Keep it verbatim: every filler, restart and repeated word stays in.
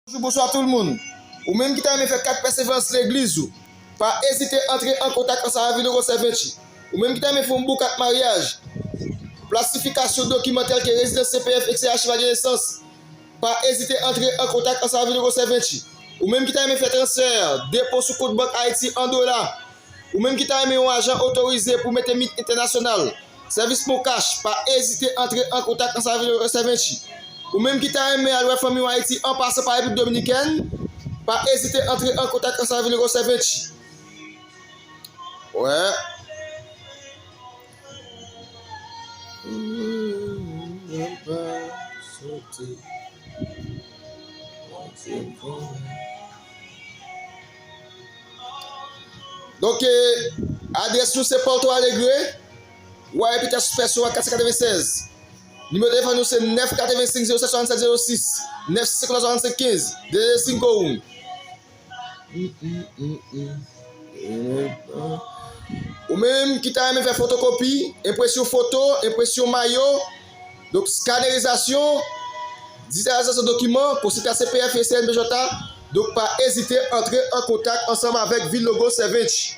Bonjou, bonswa tout moun. Ou menm ki ta renmen fè kat pèseverans legliz ou, pa ezite antre an kontak ansanm avèk Vilogo Seventy. Ou menm ki ta renmen fè yon bout kat maryaj, plasifikasyon dokiman tèl ke rezidans C P F, ekstrè achiv ak nesans, pa ezite antre an kontak ansanm avèk Vilogo Seventy. Ou menm ki ta renmen fè transfè, depo sou kont bank Ayiti an dola, ou menm ki ta renmen yon ajan otorize pou mete mit entènasyonal, sèvis Moncash, pa ezite antre an kontak ansanm avèk Vilogo Seventy. Ou menm ki ta renmen al wè fanmi w Ayiti an pasan pa Repiblik Dominikèn, pa ezite antre an kontak ansanm avèk Vilogo Seventy. Wè. Donk, eh, adrès nou se Porto Alegre, Rua Epitacio Pessoa, kat san katrevennsèz. Nimewo telefòn nou se nèf katrevensenk zewo sèt swasannsèt zewo sis, nèf senk swasannsèt kenz, de de senk. Ou menm ki ta renmen fè fotokopi, enpresyon foto, enpresyon mayo, donk, skanerizasyon, dijitalizasyon dokiman, konsilta C P F, C N P J, donk, pa ezite antre an kontak ansanm avèk Vilogo Seventy.